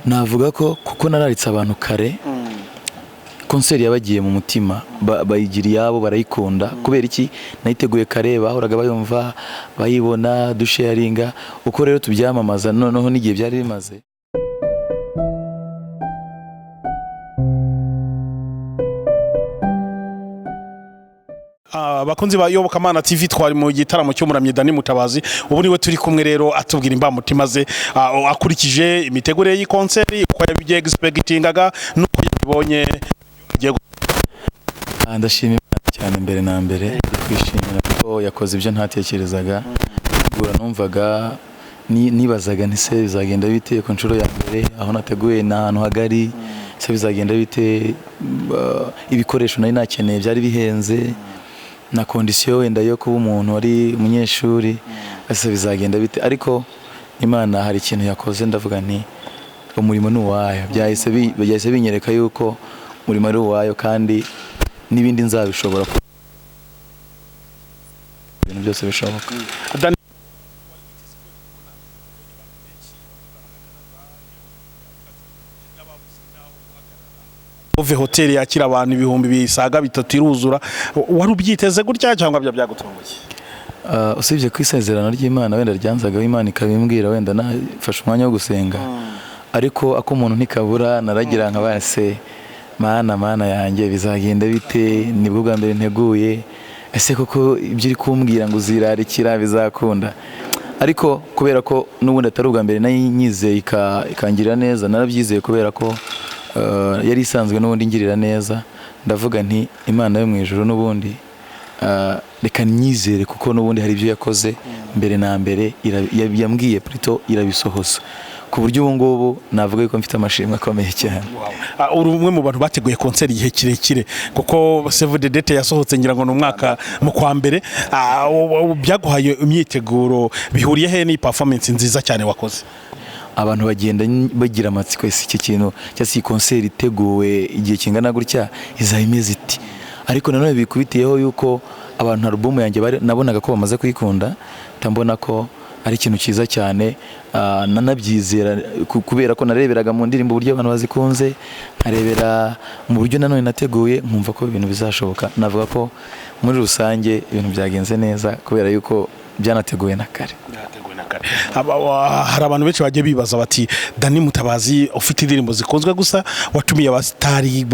Navuga ko kuko nararitse abantu kare, concert yabagiye mu mutima, bayigira iyabo, barayikunda. Kubera iki? Nayiteguye kare, bahoraga bayumva, bayibona, dusharinga uko rero tubyamamaza, noneho n'igihe byari bimaze. Abakunzi ba Iyobokamana TV, twari mu gitaramo cy'umuramyi Dani Mutabazi. Ubu niwe turi kumwe rero, atubwira imbamutima ze akurikije imitegurire y'i concert, uko yabigiye expectingaga nuko yabibonye. Agiye Ndashima Imana cyane mbere na mbere, ndi kwishimira ko yakoze ibyo ntatekerezaga. Gutegura numvaga nibazaga nti: "Se bizagenda bite ku nshuro ya mbere? Aho nateguye ni ahantu hagari, se bizagenda bite?" Ibikoresho nari nakeneye byari bihenze, na condition wenda yo kuba umuntu wari umunyeshuri, ese bizagenda bite? Ariko Imana hari ikintu yakoze, ndavuga nti umurimo ni uwayo. Byahise binyereka yuko umurimo ari uwayo kandi n'ibindi nzabishobora, ibintu byose bishoboka. Dani, Ove Hotel yakira abantu 3,000 iruzura. Wari ubyiteze gutya cyangwa bya byagutunguye? Usibye ko isezerano ry'Imana wenda ryanzagaho, Imana ikabimbwira, wenda nafashe umwanya wo gusenga, ariko ak'umuntu ntikabura. Naragira nka base: "Mana, Mana yanjye, bizagenda bite? Nibwo bwa mbere nteguye. Ese koko ibyo uri kumbwira ngo uzirarikira bizakunda?" Ariko kubera ko n'ubundi atari ubwa mbere nayo nyizeye ikangirira neza, narabyizeye kubera ko yari isanzwe n'ubundi ingirira neza. Ndavuga nti Imana yo mu ijuru n'ubundi reka nyizere, kuko n'ubundi hari ibyo yakoze mbere na mbere, yambwiye plutôt irabisohoza, ku buryo ubu ngubu navuga yuko mfite amashimwe akomeye cyane. Uri umwe mu bantu bateguye concert igihe kirekire, kuko Save the Date yasohotse ngira ngo ni umwaka mu kwa mbere. Byaguhaye imyiteguro, bihuriye he n'iyi performance nziza cyane wakoze? Abantu bagenda bagira amatsiko: ese iki kintu cyangwa se iyi concert iteguwe igihe kingana gutya izaba imeze iti? Ariko nanone bikubitiyeho yuko abantu album yanjye nabonaga ko bamaze kuyikunda, mbona ko ari ikintu cyiza cyane. Nanabyizera kubera ko nareberaga mu ndirimbo uburyo abantu bazikunze, nkarebera mu buryo nanone nateguye, nkumva ko ibintu bizashoboka. Navuga ko muri rusange ibintu byagenze neza kubera yuko byanateguwe na kare. Byateguwe na kare. Hari abantu benshi bagiye bibaza bati: "Dani Mutabazi ufite indirimbo zikunzwe gusa, watumiye abasitari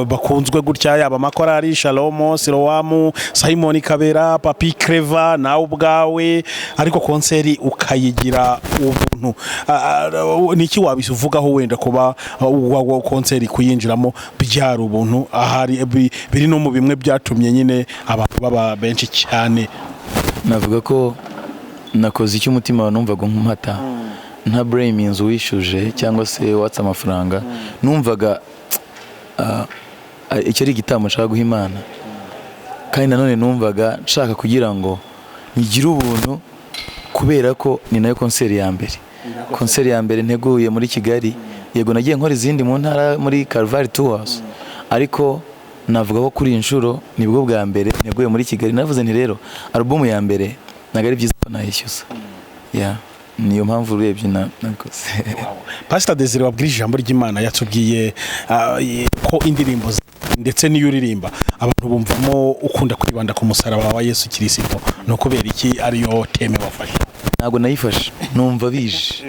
bakunzwe gutya, yaba amakorari Shalom, Siloam, Simon Kabera, Papi Clever, nawe ubwawe, ariko concert ukayigira ubuntu." Niki wabivugaho wenda kuba concert kuyinjiramo byari ubuntu, ahari biri no mu bimwe byatumye nyine abantu baba benshi cyane? Navuga ko nakoze icyo umutima numvaga nkumata, nta blame inzu wishyuje cyangwa se watse amafaranga. Numvaga icyo ari igitambo nshaka guha Imana, kandi nanone numvaga nshaka kugira ngo ngire ubuntu kubera ko ni nayo concert ya mbere, concert ya mbere nteguye muri Kigali. Yego, nagiye nkora izindi mu ntara muri Calvary Tours, ariko navuga ko kuri iyi nshuro nibwo bwa mbere nteguye muri Kigali. Navuze nti rero album ya mbere ntabwo ari byiza ko nayishyuza. Yeah, niyo mpamvu urebye nabikoze. Pastor Desire wabwirije ijambo ry'Imana yatubwiye ko indirimbo ndetse n'iyo uririmba abantu bumvamo ukunda kwibanda ku musaraba wa Yesu Kirisito. Ni ukubera iki ariyo thème wafashe? Ntabwo nayifashe, numva bije.